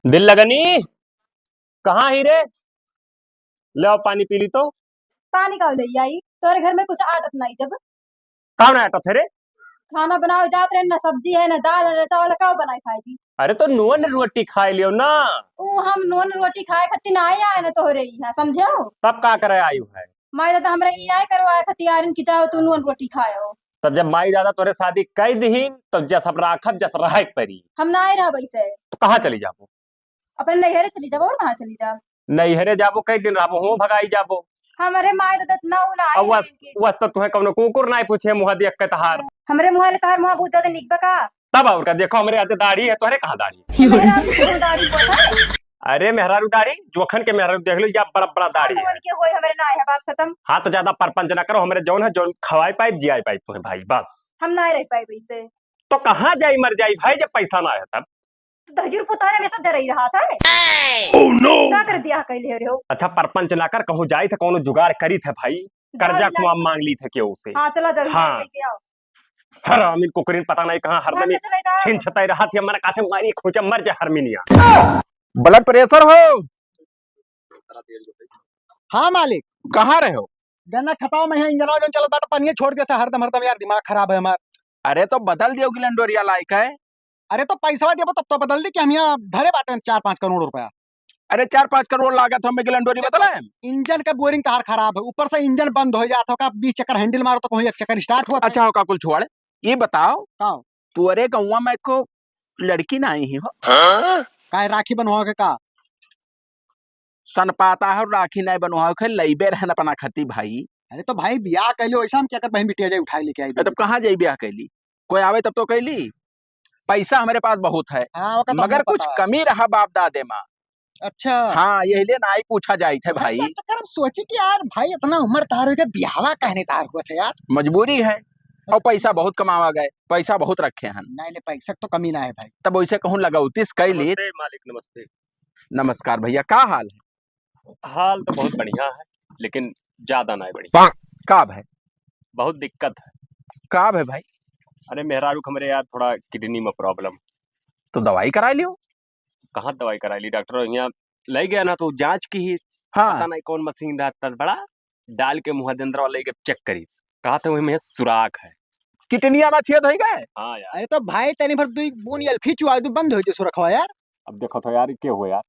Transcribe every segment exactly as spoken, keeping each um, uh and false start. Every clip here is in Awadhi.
दिल लगनी, कहाँ ही रे? ले आओ, पानी पी ली तो। पानी का ले आई? तोरे घर में कुछ आटत नाई जब। का नाई आटत है रे? खाना बनावे जात रहे, ना सब्जी है, ना दाल है, ना चावल है, का बनाए खाएगी? अरे तो नून रोटी खाए लियो ना। ऊ हम नून रोटी खाए खातिर ना आए, आए ना तोहरे यहाँ, समझो? तब का करे आयु है? माई दादा हमरा ई आए करो आए खातिर आए रहन कि जाओ तू नून रोटी खाओ। तब जब माई दादा तोरे शादी कई दिहिन, तब जस अब राखब, जस रहे के परी। हम ना आए रहब ऐसे। तो कहाँ चली जाबो? अपने नैहरे चली जाबो, और कहाँ चली जाब? नैहरे जाबो, कई दिन रहबो, हुओं भगाई जाबो। हमरे माई दादा इतना ऊ ना अब आए वस, रहन कि वस तो तुहे कौनो कुकुर नाई पूछे, मुँह देख के तहार। हमरे मुँह ले तहार मुँह बहुत ज्यादा निक बा का? तब और का, देखो हमरे आते दाढ़ी है, तोहरे कहाँ दाढ़ी? मेहरारू के दाढ़ी बोला है। अरे मेहरारू दाढ़ी, जोखन के मेहरारू देख लो, या बड़ा बड़ा दाढ़ी है। उनके होई, हमरे ना है, बात खत्म। हाँ, तो ज्यादा परपंच ना करो, हमरे जौन है, जौन खवाई पाइब, जियाई पाइब तुहे भाई, बस। हम ना रह पाइब ऐसे। तो कहाँ जाई मर जाई भाई, जब पैसा ना है तब? तो दहिजर पुतारे में से जरई रहा था। Oh no! का कर दिया कैले रहो? अच्छा, परपंच ना कर, कहूँ जाई थे, कौनो जुगाड़ करी थे भाई, कर्जा कुआम मांग ली थे केहू से। हाँ, चला जरूर हाँ। लेके आओ। हरामिन कुकुरिन पता नहीं कहाँ हरदमी हिंचताई रहत है, मने काथे मारी खोचा मर जा हरमिनिया। Blood pressure हो? हाँ मालिक। कहाँ रहे हो? गन्ना खताव में यहाँ इंजनवा जौन चलत बाटे, पनिया छोड़ देता हरदम, हरदम यार, दिमाग खराब है हमार। अरे तो बदल दियो, गिलंडोरिया लायक है। अरे तो पैसवा देबो तब तो बदल दी कि हम यहाँ धरे बाटे चार पाँच करोड़ रुपया। अरे चार पाँच करोड़ लागत हो, मैं गिलंडोरी बदले? इंजन का बोरिंग तहार खराब है, ऊपर से इंजन बंद हो जात हो का, बीस चक्कर हैंडल मारो तो कहीं एक चक्कर स्टार्ट हुआ। अच्छा हो का कुल छोड़, ये बताओ का? तू अरे गौवा में को लड़की ना आई ही हो? हाँ? काहे राखी बनवाओ के का? सन पाता है और राखी नहीं बनवाओ के लइबे रहन अपना खती भाई। अरे तो भाई बियाह कैले वैसा हम क्या कर बहन बिटिया जाए उठाए लेके आई तब कहाँ जाई बियाह कैली? कोई आवे तब तो कैली। पैसा हमरे पास बहुत है, हाँ, ओका तो मगर हमको कुछ पता है। कमी रहा बाप दादे मा। अच्छा। हाँ, यही लिए ना ही पूछा जाई थे भाई। अच्छा, अच्छा, कर अब सोची कि यार भाई इतना उम्र तार हो गया, बियाहवा कहने तार हुआ था यार। मजबूरी है और पैसा बहुत कमावा गए, पैसा बहुत रखे हैं। नहीं, नहीं, पैसा तो कमी ना है भाई। तब वैसे कहूँ लगौतीस कैली। नमस्ते मालिक, नमस्ते। नमस्कार भैया, का हाल है? हाल तो बहुत बढ़िया है, लेकिन ज्यादा ना बढ़िया। का भाई? बहुत दिक्कत है। का भाई? अरे मेहरारू के हमरे यार थोड़ा किडनी में problem। तो दवाई कराई लियो। कहाँ दवाई कराई ली डॉक्टर? यहाँ ले गया ना तो जांच की ही, हाँ। पता नहीं कौन मशीन रहता बड़ा, डाल के मुँह दे अंदर वाला लेके चेक करी, कहा था वही में सुराख है। किडनिया में छेद हो गए? हाँ यार। अरे तो भाई तनी भर दुई बूंद एल्फी चुआ दू, बंद हो जाए सुरखवा यार। अब देखो तो यार, के हो यार?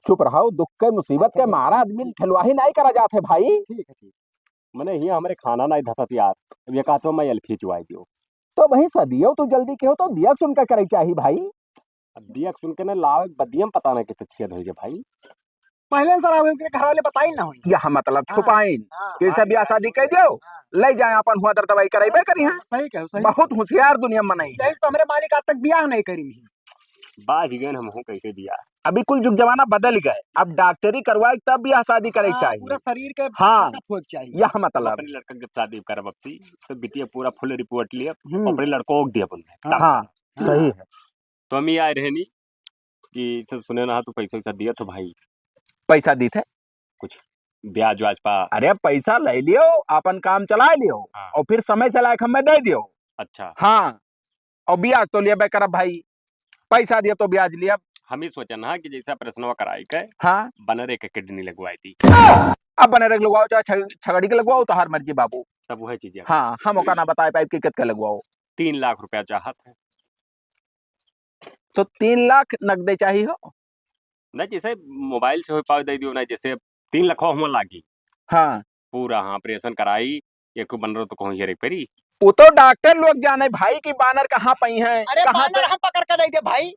चुप रहो, दुख के मुसीबत के मारा आदमी ठेलवाही नहीं करा जात है भाई। ठीक है, ठीक। मने हियाँ हमरे खाना नहीं धसत यार, अब ये कहत हो मैं एल्फी चुआई दियो। तो वही सदियो तू जल्दी के हो तो दिया सुन के करे चाही भाई। अब दिया सुन के न लावे बदियम पता नहीं कितने छेद होई गे भाई। पहले सर आवे ओकरे घर वाले बताई ना होई। यह मतलब हाँ, छुपाइन। हाँ, कि हाँ, सब ब्याह शादी कह दियो, हाँ। ले जाए अपन हुआ दर दवाई कराइबे करी हैं। सही कहो, सही। बहुत होशियार दुनिया में नहीं है। यही तो हमरे मालिक आज तक ब्याह नहीं करी नहीं। बाज गए हम हूँ कैसे ब्याह। अभी कुल जुग जमाना बदल गए, अब डॉक्टरी करवाए तब ब्याह शादी करे हाँ, चाहिए। पूरा शरीर के हाँ, checkup हो चाहिए। यह मतलब। अपने लड़का के शादी करब अब सी, तो बिटिया पूरा full report लिया, हम्म। अपने लड़को को दिया बोल रहे। हाँ, हाँ, हाँ। सही है। तो हम ही आए रहनी कि से सुने ना तो पैसा वैसा दिया तो भाई। पैसा दी थे? कुछ ब्याज व्याज पा। अरे पैसा ले लियो, अपन काम चला लियो हाँ। और फिर समय से लायक हमें दे दियो। अच्छा। हाँ, और ब्याज तो लेबे करब भाई, पैसा दिया तो ब्याज लिया। हम ही सोचन हाँ कि जैसे ऑपरेशनवा कराई के हाँ। बनरे के किडनी लगवाई दी। अब बनरे के लगवाओ चाहे छग-, छगड़ी के लगवाओ, तो हर मर्जी बाबू। तब वह चीज है। हाँ, हम ओका ना बताए पाइब कि कित के लगवाओ। तीन लाख रुपया चाहत है। तो तीन लाख नगदे चाहिए हो? नहीं, जैसे मोबाइल से हो पावे दे दियो, नहीं जैसे तीन लाख हुआ लागी। हाँ। पूरा हाँ, ऑपरेशन कराई, एक ठो बनरो तो कहूँ हेरे परी। वो तो डॉक्टर लोग जाने भाई कि बानर कहाँ पई हैं, अरे कहाँ बानर से हम पकड़ के दे दे भाई।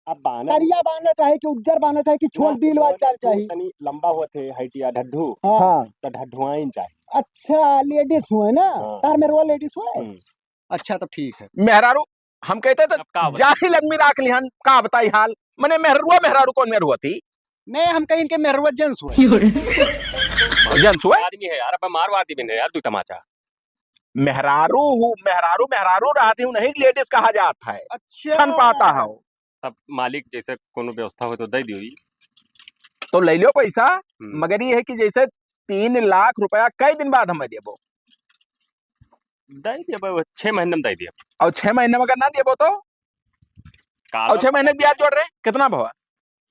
अब बानर करिया बानर चाहे कि उज्जर बानर चाहे कि छोल ना, डील वाल बानर चाल तो चाही। तनी लंबा होत है, height या ढड्ढू। हाँ। हाँ। तो ढड्ढुआइन चाही। अच्छा, ladies हुए ना? हाँ। तार मेहरुआ ladies हुए? हम्म। अच्छा, तो ठीक है। मेहरारू, हम कहते तो अब का बताई? जाहिल आदमी राख लिहन, का बताई हाल? मने मेहरुआ, मेहरारू कौन मेहरुआ थी? नहीं, हम कहीं इनके मेहरुआ gents हुए। Gents हुए? आदमी है यार, अब मारवा दी मैंने यार, दू तमाचा। मेहरारू हूँ, मेहरारू, मेहरारू रहती हूँ, नहीं ladies कहा जाता है। अच्छा। सन पाता हो। तब मालिक जैसे कोनो व्यवस्था हो तो दे दियो ई। तो ले लियो पैसा, हम्म। मगर ये है कि जैसे तीन लाख रुपया कई दिन बाद हमें देबो? दे दिया भाई, छह महीने में दे दिया। और छह महीने में अगर ना देबो तो? काला और छह महीने के ब्याज जोड़ रहे, कितना भवा?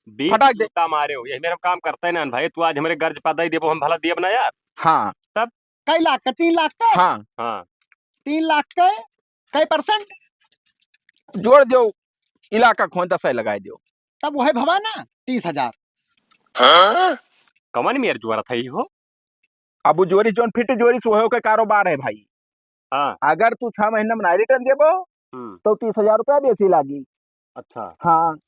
बीस फटाक दे। जूता मारे हो, यही मेर हम काम करते ना भाई, तू आज हमरे गर्ज पा दे देबो, हम भला दियब ना यार। हाँ। तब? कई लाख के? तीन लाख के? हाँ। हाँ। तीन लाख के? कई percent? जोड़ दियो, इलाका खोए दस लगाए दियो। तब वही भवा ना, तीस हजार। हाँ? कमन मेर जुआरत है हो? अब वो जोरी जौन फिट जोरी से वही के कारोबार है भाई। हाँ। अगर तू छह महीना में ना return देबो, हम्म। तो तीस हजार रुपया बेसी लागी। अच्छा। हाँ।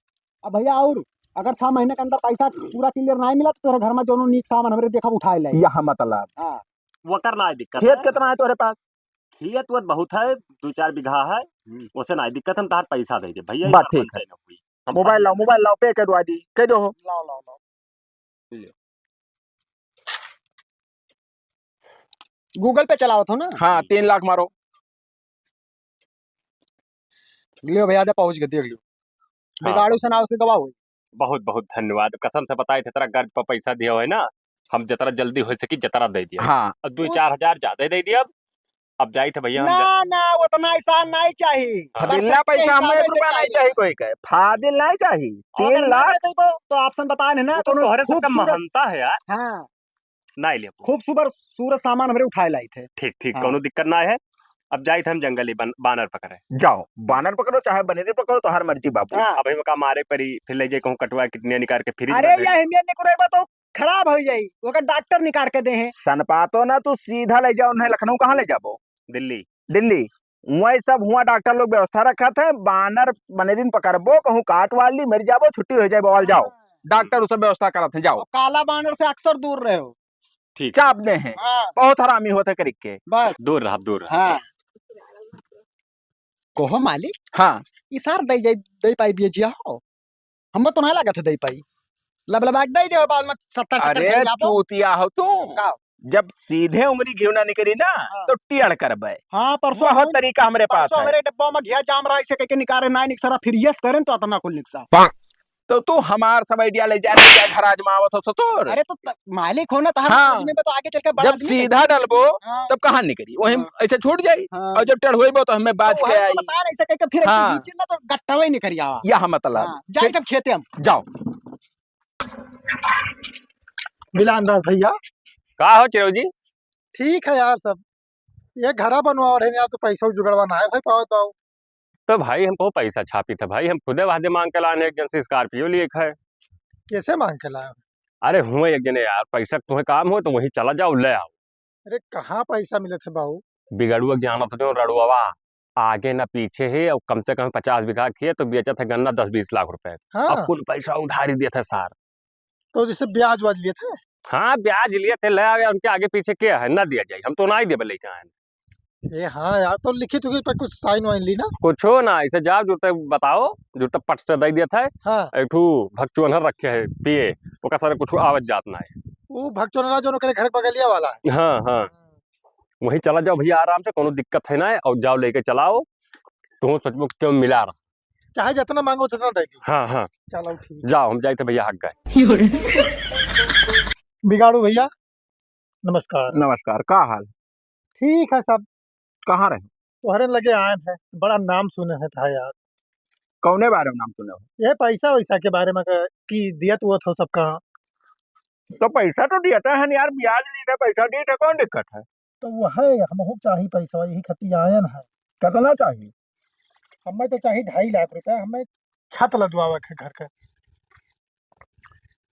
अब भैया, और अगर छह महीने के अंदर पैसा पूरा clear ना मिला, तो तोरे घर में जौनो नीक सामान हमरे देखब उठाए ले। यह मतलब। हाँ। वकर ना दिक्कत खेत है। कितना है तोरे पास? खेत वेत बहुत है, दो चार बीघा है, हम्म। उसे ना दिक्कत, हम तार पैसा दे दे भैया, बस, इतना ठीक है। पंचायत ना हुई। हम mobile लाओ, mobile लाओ, pay करवा दी, कह दो। लाओ, लाओ, लाओ। ले। Google Pay चलावत हो ना? हाँ, तीन लाख मारो। लियो भैया, जा पहुँच गए, देख लियो। हाँ। बिगाड़ू से ना उसे गवा होई। बहुत बहुत धन्यवाद, कसम से बताए थे, तेरा गर्ज पर पैसा दिया है ना, हम जितना जल्दी हो सकी जितना दे दिया। हाँ। अब दो वो चार हजार ज्यादा दे दिया, अब जाई थे भैया, हम ना, जा- ना, उतना एहसान नहीं चाहिए। हाँ। फाजिल ना पैसा, हमें एक रुपया नहीं चाहिए कोई के, फाजिल नहीं चाहिए। अगर तीन ना लाख। दे देबो, तो option बता ने ना, वो तो कोनो तोहरे सबका खूबसूरत, महंता है यार। हाँ। नहीं लेबो। खूबसूरत, सूरत सामान हमरे उठाए लाई थे। ठीक, ठीक, हाँ। कोनो दिक्कत ना है। अब जाई थे हम जंगली बन-, बानर पकड़े। जाओ, बानर पकड़ो, चाहे बनेरी पकड़ो, तोहार मर्जी बाबू। हाँ। अब हम का मारे परी, फिर ले जाए कहूँ कटवा किडनिया निकाल के फ्रिज अरे, में धर या दे। हमें निकरेबा तो खराब हो जाई, ओकर डॉक्टर निकाल के दे हैं। सनपातो ना, तू सीधा ले जाओ उन्हें लखनऊ। कहाँ ले जाबो? दिल्ली। दिल्ली। वही सब हुआ डॉक्टर लोग व्यवस्था रखत है, बानर बनेरिन पकड़बो, कहूँ काट वाली, मर जाबो, छुट्टी हो जाए, बवाल जाओ। हाँ। डॉक्टर उ सब व्यवस्था करत है, जाओ। और काला बानर से अक्सर दूर रहो। ठीक। चाप दे हैं। हाँ। बहुत हरामी होत है करिक के। बस। दूर रह, दूर रह। हाँ। कहो मालिक। हाँ। ई सार दे जाई, दे पाई बिया जिया हो? हमें तो ना लागत है दे पाई। लबलबा के दे दे, बाद में सत्तर टक्कर अरे, फेर जाबो। चूतिया हो तू। का? जब सीधे उंगली घिवना निकली ना, हाँ। तो टेढ़ करबे। हाँ, परसों बहुत हम, तरीका हमरे पास परसों है। हमरे डब्बा में घिया जाम रहा, इसे कह के निकाले, ना निकसरा, फिर यस करें तो अतना कुल निकसा। तो तू हमार सब idea ले जा, ले जा, घर आजमावत हो ससुर। अरे तो त-, मालिक हो ना, तहार हाँ। आदमी में तो आगे चल के बड़ा जब दिक्कत सीधा है। डलबो, हाँ। तब कहाँ निकली? वहीं हाँ। ऐसे छूट जाई। हाँ। और जब टेढ़ होइबो तो हमें बाज तो के वही तो आई। बता रहे, ऐसे कह के फिर हाँ। नीचे ना तो गट्टवे निकल आवा। या हम मतलब। हाँ, जाए फिर तब खेते हम। जाओ। मिलान दास भैया। का हो चिरऊ जी? ठीक है यार सब। ये घरा बनवा रहे यार, तो पैसा जुगड़वा ना है भाई, पावत बाऊ। तो भाई, हमको पैसा छापी था भाई, हम खुदे वादे मांग के लाने एक जन से Scorpio लिए है। कैसे मांग के लाए हो? अरे, हुए एक जने यार, पैसा तुम्हें काम हो तो वहीं चला जाओ, ले आओ। अरे, कहाँ पैसा मिले थे बाऊ? बिगड़ुआ ज्ञान तो जो रड़ुआवा, आगे ना पीछे है, और कम से कम पचास बीघा खेत, तो बेचत है गन्ना दस बीस लाख रुपए। हाँ। अब कुल पैसा उधारी दिए थे सार। तो जैसे ब्याज वाज लिए थे? हाँ, ब्याज लिए थे, ले आवे, उनके आगे पीछे क्या है, ना दिया जाए, हम तो ना ही देबे लेके आए। ए हाँ यार, तो लिखित उखित पर कुछ sign वाइन ली ना? कुछो ना, ऐसे जाओ, जो तक बताओ, जो तक पट से दे दिया था। हाँ। एक ठू भगचोनहर रखे है, पिए, ओका सारे कुछ आवत जात ना है। वो भगचोनहरा जो ओकरे घर के बगलिया वाला है। हाँ, हाँ। हाँ। वहीं चला जाओ भैया, आराम से, कोनो दिक्कत है ना, और जाओ लेके चलाओ, तुम सोचबो क्यों मिला रहा। चाहे जितना मांगो, उतना देगी। हाँ, हाँ। चलो, ठीक। जाओ, हम जाए थे भैया, हक गए। बिगाड़ू भैया, नमस्कार। नमस्कार, का हाल? ठीक है सब। कहाँ रहे? तोहरे लगे आए हैं, बड़ा नाम सुने हैं था यार। कौने बारे में नाम सुने हो? ये पैसा वैसा के बारे में क-, कि दियत उयत हो सबका। तो पैसा तो दियत है यार, ब्याज ली थे, पैसा दी थे, कौन दिक्कत है? तो वो है, हमहू चाही पैसा, यही खातिर आयन है। कितना चाही? हमें तो चाही ढाई लाख रुपया, हमें छत लदवावे के घर के।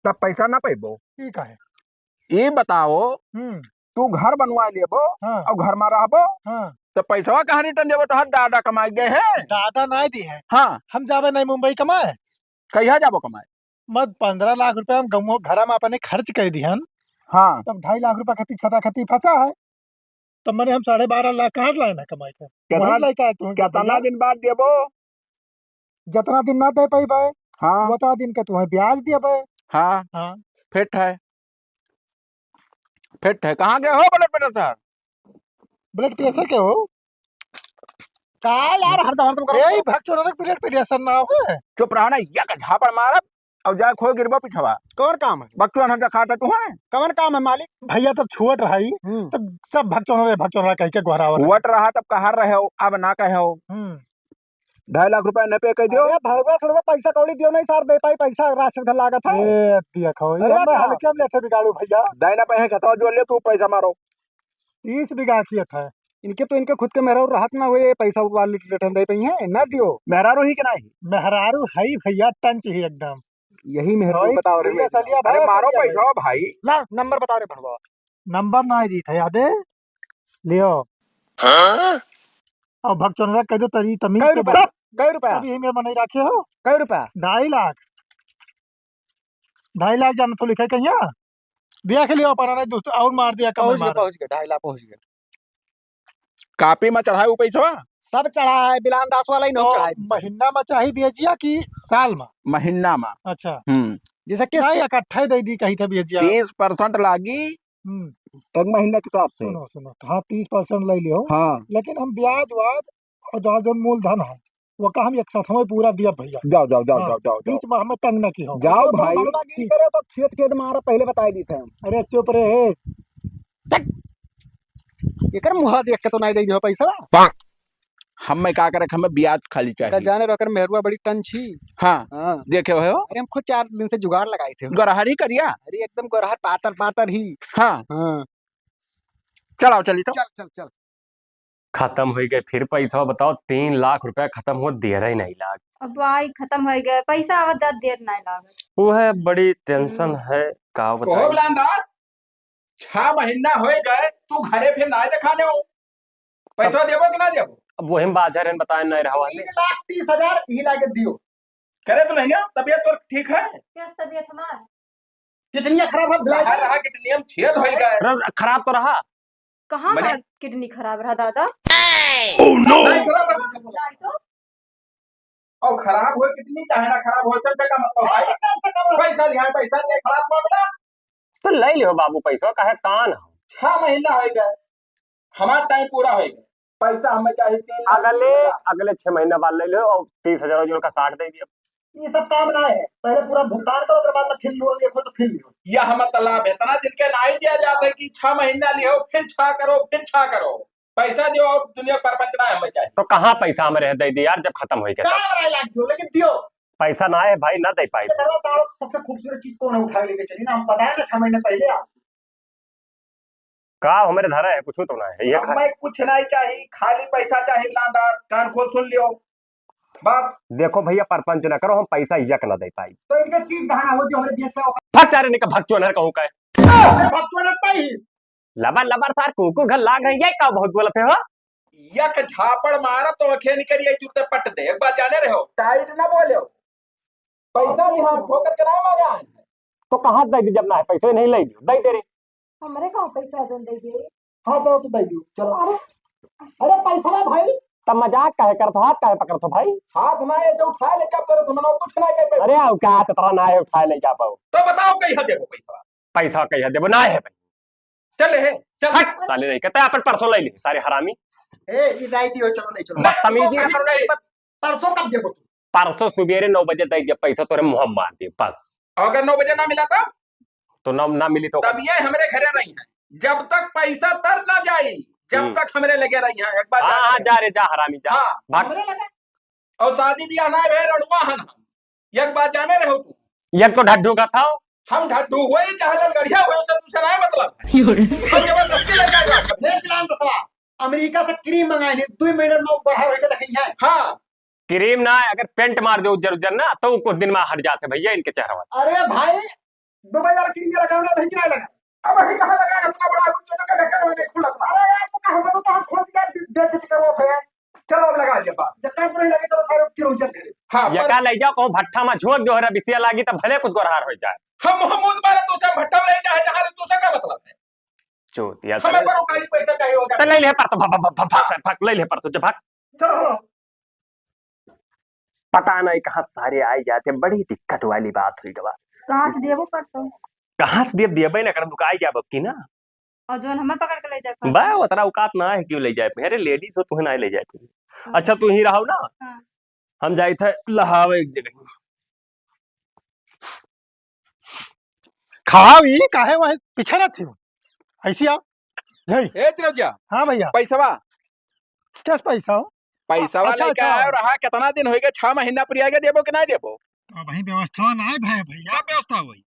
तब पैसा ना पैबो। ई काहे? ई बताओ, हम्म। तू घर बनवा लेबो हाँ। और घर में रहबो, हाँ। तो पैसवा कहाँ return देबो? तो हर दादा कमाई गए हैं। दादा ना दी है। हाँ। हम जाबे नहीं मुंबई कमाए। कहिया जाबो कमाए? मत पन्द्रह लाख रुपया हम गंवो घरा में अपने खर्च कर दिहन। हाँ। तब ढाई लाख रुपया खातिर छता खातिर फंसा है। तब मने हम साढ़े बारह लाख कहाँ से लाए ना कमाई के? कितना, वहीं लेके आए तुम कितना भैया। दिन बाद देबो? जितना दिन ना दे पाई भाई, हाँ। उतना दिन के तुम्हें ब्याज दिया भाई। हाँ। हाँ। फिट है, फिट है। कहाँ गए हो blood pressure? Blood pressure के हो? का यार, हरदम, हरदम करो। ए, भगचोदन के blood pressure ना हो। चुप रहो ना, या का झापड़ मारब, अब जाए खो गिरबा पिछवा। कौन काम है? बकचोदन हम खाटा तू है। कौन काम है मालिक? भैया तब छुअट रही, हम्म। तब सब भगचोदन रे, भगचोदन रे कह के गोहरावत। छुअट रहा तब कहा रहे हो, अब ना कहे हो। हम्म। ढाई लाख रुपया न पे कर दियो। अरे भड़वा सड़वा पैसा कौड़ी दियो नहीं सर, दे पाई पैसा राक्षस घर लागत है। ए, दिया खाओ, ये अरे हमें का? हल्के में लेते बिगाड़ू भैया। दाई ना पे है, खताओ जो ले तू पैसा मारो। तीस बीघा खेत है। इनके तो इनके खुद के मेहरारू रहत ना हुए, ये पैसा वाली लेते दे पाई है, ना दियो। मेहरारू ही के नहीं? मेहरारू है ही भैया, टंच ही एकदम। यही मेहरारू भाई, बताओ रे भैया, भैया। सलिया अरे भाई, मारो सलिया पैसा भाई। भाई। ला, नंबर बताओ रे भड़वा। नंबर ना दी था यादे, लियो। हाँ? अब भगचोनरा कह दो तरी तमीज कै से रुपया? बात। कै रुपया? अभी यही में बनाई रखे हो। कै रुपया? ढाई लाख। ढाई लाख जान तो लिखे कहिया। दिया के लियो पर नहीं दोस्त, और मार दिया, कम पहुँच गए, मार। पहुँच गए, ढाई लाख पहुँच गए। कापी में चढ़ाए उ पैसवा? सब चढ़ा है, बिलान दास वाला ही नाम तो चढ़ाए। महीना में चाही ब्याजिया कि साल में? महीना में। अच्छा। हम्म। जैसे किस्त नहीं, के इकट्ठा ही दे दी कही था ब्याजिया। तीस percent लागी। हम्म। एक महीना के हिसाब से। सुनो, सुनो, हाँ, तीस percent ले लियो। हाँ। लेकिन हम ब्याज वाज और जहाँ जो मूलधन है, वो का हम एक साथ में पूरा दिया भैया। जाओ, जाओ, जाओ, हाँ, जाओ, जाओ, जाओ। बीच में हमें तंग ना की हो। जाओ तो भाई। बड़वा गिरी करे तो खेत खेत मारा, पहले बताई दी थे हम। अरे चुप रे। चक। एकर मुँह देख के तो नहीं दे दियो पैसा। हमें का करे, हमें ब्याज खाली का चाहिए। जाने रहो, एकर मेहरुआ बड़ी टंच ही। हाँ। हाँ। देखे हो? अरे हम खुद चार दिन से जुगाड़ लगाए थे। गरहर ही करिया? अरे एकदम गरहर पातर पातर ही। हाँ। हाँ। चलाओ, चली तो। चल, चल, चल। खतम होइ गए फिर पैसा, बताओ, तीन लाख रुपया खतम हो, देर ही नहीं लाग। अब आई खतम होइ गए, पैसा आवत जात देर नहीं लागत। वो है, बड़ी tension हम्म। है, का कहो बताई। बिलान दास, छह महीना होइ गए, तू घरे फिर ना देखाने हो, पैसा देबो कि ना देबो? अब वही बात है, बताए नहीं रहा है। तीन लाख तीस हजार ही लाके दियो। करे तो नहीं ना, तबीयत तो ठीक है? क्या तबीयत हमार? किडनिया खराब है, बुला बाहर के। रहा, किडनिया में छेद होई गए। अरे, खराब तो रहा। कहाँ मने हमार किडनी खराब रहा दादा? Oh no! नहीं खराब रहा। नहीं तो। और खराब हो किडनी, चाहे ना खराब हो, सब जगह मत हो भाई। पैसा, पैसा, पैसा लिया, पैसा लिया, खराब मामला। तो ले लियो बाबू पैसा, काहे कान हो? छह महीना होइ गए, हमार time पूरा होइ गए, पैसा हमें चाहिए तीन लाख अगले, रुपया। अगले छह महीना बाद ले लियो और तीस हजार जोड़ का साठ दे दियो। ये सब काम ना है, पहले पूरा भुगतान करो, ओकर बाद में फिर loan लेखो तो फिर लियो। यह मतलब इतना दिन के नहीं दिया जाता है कि छह महीना लियो, फिर छा करो, फिर छा करो, पैसा दियो और दुनिया परपंच ना हमें चाहिए। तो कहाँ पैसा हमें रह दे दी यार, जब खतम होइ गया का तब? बड़ा लाग दियो, लेकिन दियो। पैसा ना है भाई, ना दे पाई। ये बताओ, सबसे खूबसूरत चीज कौन है, उठा के लेके चली ना, हम बताए ना छह महीने पहले आपसे। का हमरे धरा है, कुछ तो ना है, ये अब खा- मैं कुछ नहीं चाही, खाली पैसा चाही, लांदास, कान खोल सुन लियो, बस। देखो भैया, परपंच ना करो, हम पैसा यक ना दे पाई। तो इनके चीज कहाँ ना हो जो हमरे बेच के औकात। भाग सारे निकल, भाग चोनहर कहूँ का है। अरे भाग चोनहर पाई। लबर लबर सार कुकुर घर लाग रही है, का बहुत बोलत है हो? यक झापड़ मारब तो आँखें निकल आई, जूते पट दे, एक बात जाने रहो। टाइट ना बोलो, पैसा दिहा, ठोकर के ना मांगा। तो कहाँ से दे दी, जब ना है पैसा नहीं ले लियो, दे दे रे। हमरे कहाँ पैसा दे दे दे? हाँ, चलो तू दे दियो, चलो। अरे, अरे पैसा ना भाई। तब मजाक काहे करत हो, हाथ काहे पकड़त हो भाई? हाथ ना है जो उठाए ले जा, तेरे से मनो कुछ ना कर पाए। अरे औकात इतना ना है उठाए ले जा पाओ। तो बताओ कहिया देबो पैसा? पैसा कहिया देबो, ना है भाई। चल ले, चल। हट, साले नहीं कहते, अपन परसों ले ले, सारे हरामी। ए, ई दाई दियो, चलो नहीं, चलो। बदतमीजी ना करो, नहीं। परसों कब देबो तू? परसों सुबेरे नौ बजे दे दिया पैसा, तोरे मुँह में मार दिए, बस। अगर नौ बजे ना मिला तब? तो ना, ना मिली तो? तब ये हमरे घरे रही है, जब तक पैसा तर ना जाई, जब हम्म। तक हमरे लगे रही है। एक बात हाँ, जान हाँ, ले। जा रे, जा हरामी, जा। हाँ, भाग। हमरे लगे। और शादी ब्याह ना भे, रड़ुआ हन हम। एक बात जाने रहो तू। एक तो ढड्ढू का था। हम ढड्ढू हुए चाहे ललगड़िया हुए, उससे तुझसे ना मतलब है। योरे। हम जबरदस्ती लग जाएगा। देख लान दसवा, अमेरिका से क्रीम मंगाए नहीं, दो मिनट में ऊपर हर होके देखेंगे। हाँ। क्रीम ना, अगर पेंट मार दे उज्जर उज्जर ना, तो कुछ दिन में हट जाते भैया इनके चेहरा वाला। अरे भाई, दुबई वाला क्रीम लगा ना, नहीं लगा। अब अभी कहाँ लगा है? इतना बड़ा आदमी, चोचो का ढक्कन में नहीं खुला था। अरे यार, तो कहाँ बोलो तो हम खोल दिया, बेइज्जती करो फिर। चलो, अब लगा दिया बात। जब तक नहीं लगे, चलो सारे क्रीम उज्जर करे। हाँ, ये पर का ले जाओ, कहूँ भट्ठा में झोंक दो, हरा बिसिया लागी, तब भले कुछ गोरहार हो जाए। हम, हम मुंह मारे तो से भट्ठा में ले जाए, जहाँ ले तो से का मतलब है? चोतिया हमें साले। पर उकाई पैसा चाहिए होगा। तो ले ले पर तो, भाग, भाग, भाग, भाग, भाग, ले ले पर तो, जा भाग। चलो, चलो। पता नहीं कहाँ सारे आए जाते, बड़ी दिक्कत वाली बात हुई गवा। कहाँ से देबो परसों? कहाँ से देब, देबे ना करब, दुकाई जाब अब की ना। और जोन हमें पकड़ के ले जाए बा, उतना औकात ना है, क्यों ले जाए? अरे ladies हो, तुम्हें ना ले जाए। हाँ। अच्छा, तू ही रहो ना। हाँ। हम जाइत है लहावे एक जगह। खाओ, ई काहे वही पीछे रहती हो? ऐसी आओ। जय। ए, चिरौजा। हाँ भैया। पैसवा। कैसे पैसा हो? पैसा वाला अच्छा, लेके अच्छा। आए रहा, कितना दिन होइगा, छह महीना पुरिया के देबो कि ना देबो? तो अबहीं व्यवस्था ना है भाई, भैया। का व्यवस्था होई?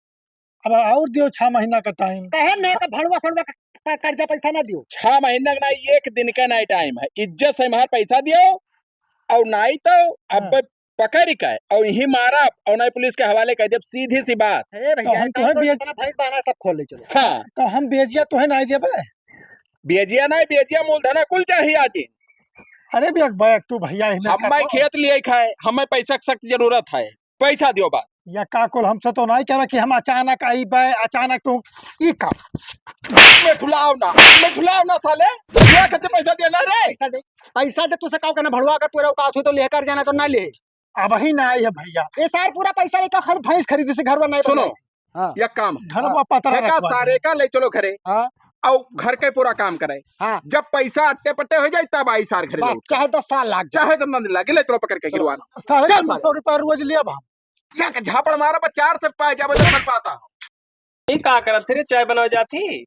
अब और दियो छह महीना का time। कहे ना का भड़वा सड़वा का, का कर्जा पैसा ना दियो। छह महीना का ना, एक दिन का ना time है। इज्जत से हमार पैसा दियो, और नाई तो हाँ। अब पकड़ के और यहीं मारा और नाई पुलिस के हवाले कर देब, सीधी सी बात। ए तो भैया, हम एक काम तोहे करो, बेच- जितना भैंस बाना सब खोल ले चलो। हाँ। तो हम बेजिया तोहे नाई देबे। बेजिया नाई, बेजिया मूलधना कुल चाहिए आज ही। अरे बे, बैग तू भैया, इन्हें हम कर मैं दो। खेत लिए खाए, हमें पैसा की सख्त जरूरत है। पैसा दियो बा। या का कुल हमसे तो नाई कह रहा कि हम अचानक आई बे, अचानक तू ई का? मैं ठुलाओ ना, मैं ठुलाओ ना साले। क्या कहते पैसा देना रे? पैसा दे, पैसा दे, तुझसे काउ कहना भड़वा का पूरा औकात हो तो लेकर जाना तो ना ले। अबहीं ना आई है भैया। ये सार पूरा पैसा लेकर खाली भैंस खरीदे से घर बनाए सुनो, बनाए से। हाँ। या काम। घर हाँ। वो पता फेंका रखवा सारे दे। का ले चलो घरे। हाँ। और घर के पूरा काम करे। हाँ। जब पैसा अट्टे पट्टे हो जाए तब आई सार घरे बस, लौट। चाहे दस साल लाग जाए। चाहे तो ना लागे, ले चलो पकड़ के चलो। गिरवान। साढ़े चल तीन सौ सारे। रुपया रोज लिया बा। या के झापड़ मारा बा, चार सौ पाए जाबे तो मर पाता। ये का करत रे, चाय बनावे जाती?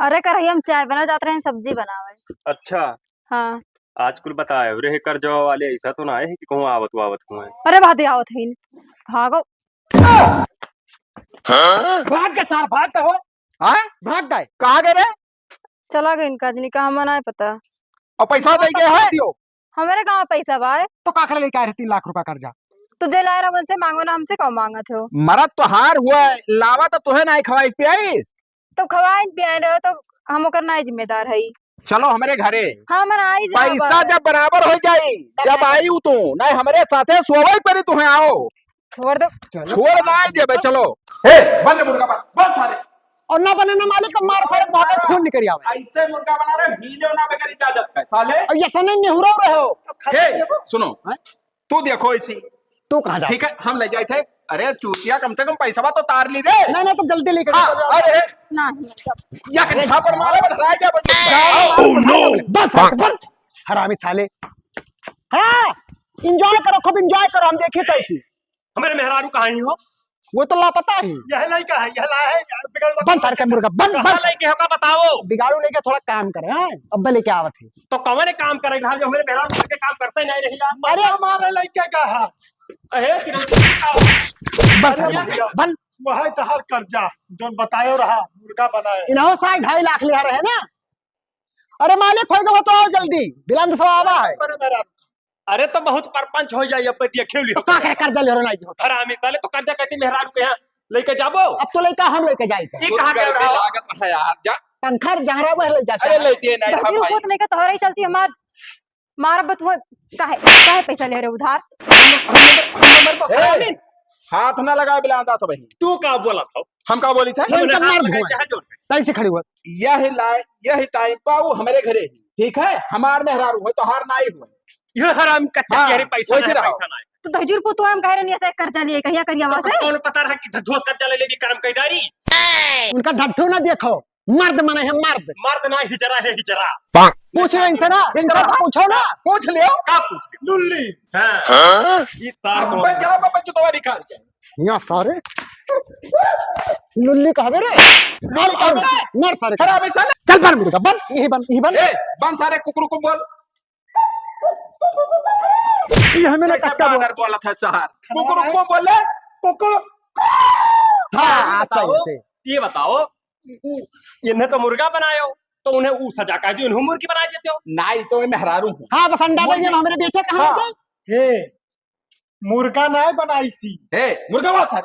अरे करही हम चाय बना जात रहे, सब्जी बनावे। अच्छा। हाँ। आज कुल बताए रे, कर्जा वाले ऐसा तो ना है कि कहूँ आवत वावत हुए। अरे भादे आवत है, भागो। हाँ? भाग के सार, भाग के हो। हाँ? भाग गए। कहाँ गए रे? चला गए इनका आदमी का, हमें ना पता। और पैसा दे गए है? हमरे कहाँ पैसा बा? तो काकरे लेके आए रहे तीन लाख रुपया कर्जा? तो जे लाए रहे उनसे मांगो ना, हमसे कौन मांगत हो? मरद तो हार हुआ है, लावा तो तुहे ना खवाइस पियाइस। तो खवाइन पियाइन रहो तो हम ओकर ना जिम्मेदार है। चलो हमरे घरे। हाँ, मन आई जा पैसा बा। जब बराबर हो जाई, तब जब ना आई उ तू, नहीं हमरे साथे सोवई परी तुहे आओ। छोड़ दो। चलो। छोड़ ना देबे, चलो। ए, बन रे मुर्गा बन, बन सारे। और ना बने ना मालिक, तो मार सारे, बहुत खून निकल आवे। ऐसे मुर्गा बना रहे, मिलो ना बगैर इजाजत का, साले। और ये तो नहीं नेहुरा रहे हो। ए, सुनो, हाँ? तू देखो इसी। तू कहाँ जा? ठीक है, हम ले जाए थे। अरे चूतिया, कम से कम पैसा तो तार ली रे। नहीं, नहीं, तो जल्दी लेके हाँ, जाओ। अरे। नहीं, मतलब। या के झापड़ मारे, बस राय जा, बस। Oh, no! बस, बस, बस। हरामी साले। हाँ, enjoy करो, खूब enjoy करो, हम देखिए कैसी। हमारे मेहरारू कहाँ ही हो? वो तो लापता है। यह लड़का है, यह ला है, यार, बिगड़ बंद सारे का मुर्गा, बंद, कहाँ बंद। लड़के हो का बताओ? बिगाड़ू लेके थोड़ा काम करे, हाँ? अब लेके आवत है। तो कौन काम करे, घर जो हमारे मेहरारू घर के काम करते नहीं रही यार। अरे हमारे लड़के का है। अहे, किरण, बंद सारे मुर्गा, बंद। वही तो हर कर्जा, जोन बतायो रहा, मुर्गा बनाए। इन्हों साढ़े ढाई लाख लिया रहे ना? अरे मालिक होइगा तो आओ जल्दी, बिलांद सब आवा है। अरे मेहरारू, अरे तो बहुत परपंच हो जाई, अब देखे लियो। तो का करे, कर्जा ले रहो, नहीं हो। हरामी साले, तो कर्जा कहती मेहरारू के यहाँ लेके जाबो। अब तो लइका हम लेके जाई थे। ये कहाँ के रहा? लागत है यार, जा। पंखा जहाँ रहा वह ले जा। अरे लेते नहीं, दहजू भाई। रुपये तो लेके तोहरे ही चलती हमार, मार बतुआ, काहे, काहे पैसा ले रहे उधार? हम, हम, हम, हम, ए, हरामी। हाथ ना लगा बिलांदा सब ही। तू का बोला था? हम का बोली थे? हम इनका ना मार लगा, धुआं। चाहे जो। तैसे खड़ी हुआ। यही लाए, यही टाइम पा वो हमारे घरे ही। ठीक है, हमार मेहरारू है, तोहार नाई हुए। ये हराम कच्चा हाँ, कह रहे पैसा वैसे नहीं, रहो। पैसा नहीं। तो दहजू रुपये तो हम कह रहे नहीं, ऐसे कर्जा लिए, कहिया करिया वहाँ से? कौन पता रहा कि ढद्धुआ कर्जा ले लेगी, कर्म कई डारी? उनका ढट्ठू ना देखो, मर्द माने है मर्द। मर्द ना, हिजरा है, हिजरा। पूछ लो इनसे ना, इनसे तो पूछो ना। पूछ लियो। का पूछ लियो? लुल्ली। हाँ। हाँ? ये तार कौन अबे है? जाओ, बाबा, जो तुम्हारी खा। यहाँ सारे लुल्ली कहबे रे। मार, मार, मार सारे। खराब है साले। चल बन मुर्गा, बन, यही बन, यही बन। ए, बन सारे, कुकुर को बोल। ये हमें ना कैसे टक्का बोल। बानर बोला था शहर? कुकुर को बोले, कुकुर। हाँ, ये अच्छा, बताओ, ऐसे। ये बताओ, उ-, इन्हें तो मुर्गा बनायो, तो उन्हें उ सजा कर दियो, इन्हें मुर्गी बना देते हो। नाई तो मैं मेहरारू हूँ। हाँ, बस अंडा दे दिया, हमरे बेचे कहाँ हाँ। गए? हे, मुर्गा नाई बनाई सी। हे, मुर्गा बात है।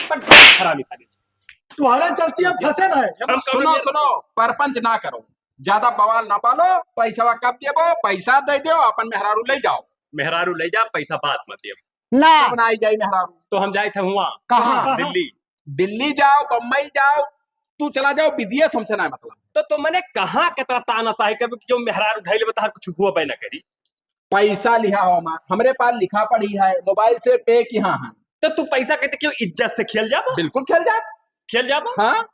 पर हरामी था। तुम्हारा चलती हम फंसे ना है। हम सुनो, सुनो, परपंच ना करो, ज्यादा बवाल ना पालो, पैसा कब देबो, पैसा दे दो, अपन मेहरारू ले जाओ। मेहरारू ले जा, पैसा बाद में देब। ना। कब ना आई जाई मेहरारू? तो हम जाए थे हुआ। कहाँ? दिल्ली। दिल्ली जाओ, बम्बई जाओ, तू चला जाओ, विदेश हमसे ना मतलब। तो, तो मने कहाँ कितना तानाशाही करबे कि जो मेहरारू धइले बता कुछ हुआ बे ना करी। पैसा लिहा हो हमार, हमरे पास लिखा पड़ी है, मोबाइल से पे किहा है। तो तू पैसा कहते क्यों इज्जत से खेल जाबो? बिल्कुल खेल जाब। खेल जाबो? हाँ।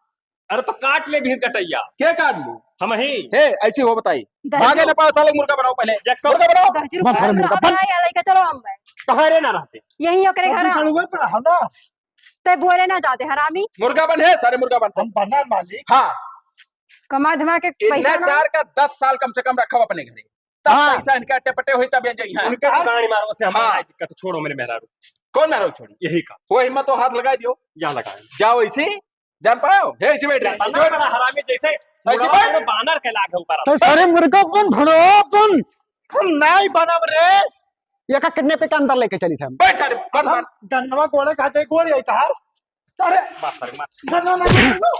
अरे तो काट ले भैंस कटैया। के काट लू? हम ही। हे, ऐसी हो बताई। दहजू। भागे ना पास साले मुर्गा बनाओ पहले। एक तो मुर्गा बनाओ। दहजू बस, सारे रुपये मुर्गा बन। बनाए, या लइका चलो हम भाई। कहाँ रे ना रहते? यहीं ओकरे घर कभी आ। कड़ुए पर रहा ना। ते बोले ना जाते हरामी। मुर्गा बन है, सारे मुर्गा बन। हम बना मालिक। हाँ। कमा धमा के इतने पैसा ना। साल का दस साल कम से कम रखा अपने घरे। तब हाँ। पैसा इनका अट्टे पट्टे होई, तब ये जइहैं। उनके तो गाड़ी मारो से हमारा हाँ। दिक्कत, छोड़ो मेरे मेहरारू। कौन मेहरारू छोड़ी? यही का। वही में तो हाथ लगाई दियो। या लगाए। जाओ इसी, जान पाओ? हे इसी बैठ जा, इतना इसी बैठ। बड़ा हरामी जैसे ऐसे बुढ़वा बैठ। बानर के लाग है ऊपर। तो सारे मुर्गा अपन भड़ो अपन। हम नाई बनब रे। ये का किडनैप के अंदर लेके चली थे हम। बैठ सारे, बन, हम बन। गन्नवा गोड़े खाते गोड़ आई था। अरे, बात करे, मार। गन्नवा ना। गन्नवा,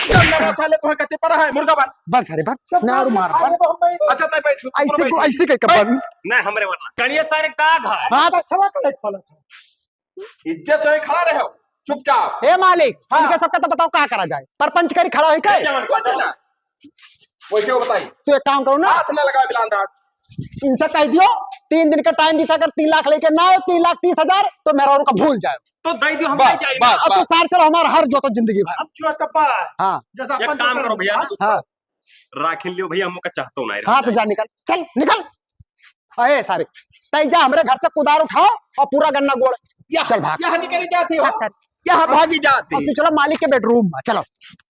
गन्नवा साले तोहे कते पड़ा है, मुर्गा बन। बन सारे, बन। ना और मार, बन। अच्छा, तै बैठ, तू ऐसे बैठ। को, ऐसे के कपन। नहीं, हमरे वरना। कनिया सारे का घर। हाँ, तो अच्छा बात है, खोला था। इज्जत से खड़ा रहे हो, चुपचाप। हे मालिक, हाँ। इनके सबका तो बताओ का करा जाए। परपंच करी खड़ा होई का? कुछ ना। वैसे वो बताई। तो एक काम करो ना। हाथ ना लगाओ बिलांदाज। इनसे कह दियो, तीन दिन का टाइम दी था, अगर तीन लाख लेके ना आयो, तीन लाख तीस हजार, तो मेहरारू का भूल जाए। तो दे दियो, हम बस, ले जाए बस, ना। अब तो बस। सार चलो हमारा हर जोतो जिंदगी भर। अब जो तब्बा है। हाँ। जैसा एक अपन काम तो करो भैया। हाँ। राखिन लियो भैया, हम ओका चाहतो ना रहे। हाँ, तो जा निकल, चल निकल। अरे सारे, तै जा हमरे घर से कुदार उठाओ और पूरा गन्ना गोड़। या, चल भाग। यहाँ निकली जाती हो। भाग सारे। यहाँ भागी जाती। अब तू चलो मालिक के बेडरूम में, चलो।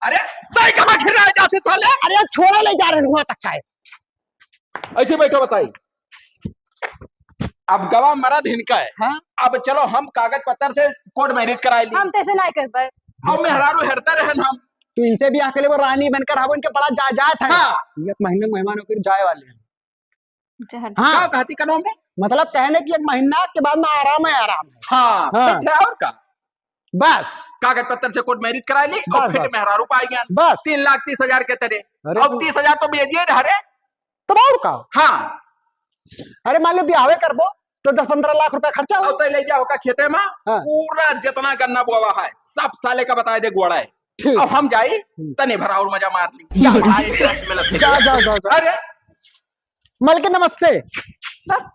अरे, तै कहाँ घिरा जाते साले? अरे, छोड़े ले जा रहे हुआ तक का है। ऐसे बैठो बताई। अब गवा मरा दिन का है। हाँ। अब चलो हम कागज पत्तर से कोर्ट मैरिज कराए ली। हम तैसे नहीं कर पाए। अब मेहरारू हेरते रहन हम। तू इनसे भी आके ले वो रानी बनकर हम इनके बड़ा जायदाद है। हाँ। एक महीने में मेहमान होकर जाए वाले हैं। जहर। हाँ। का कहती कनो हमने? मतलब कहने की एक महीना के बाद में आराम है, आराम है। हाँ, हाँ। तो क्या और का? बस। कागज पत्तर से कोर्ट मैरिज कराए ली और बस, फिर बस। मेहरारू पाई गया। बस। तीन लाख तीस हजार के तरे। अरे और तो तीस हजार तो बेजिए रहा रे। तब और का? हाँ। अरे मान लो ब्याहवे करबो तो दस पन्द्रह लाख रुपया खर्चा हो। और तै ले जाओ का खेते में, हाँ। पूरा जितना गन्ना बोवा है, सब साले का बताए दे गोड़ा है। ठीक। अब हम जाई, हम्म। तनी भर और मजा मार ली। जा। जा, जा, जा, जा। अरे। मलकिन नमस्ते। बस।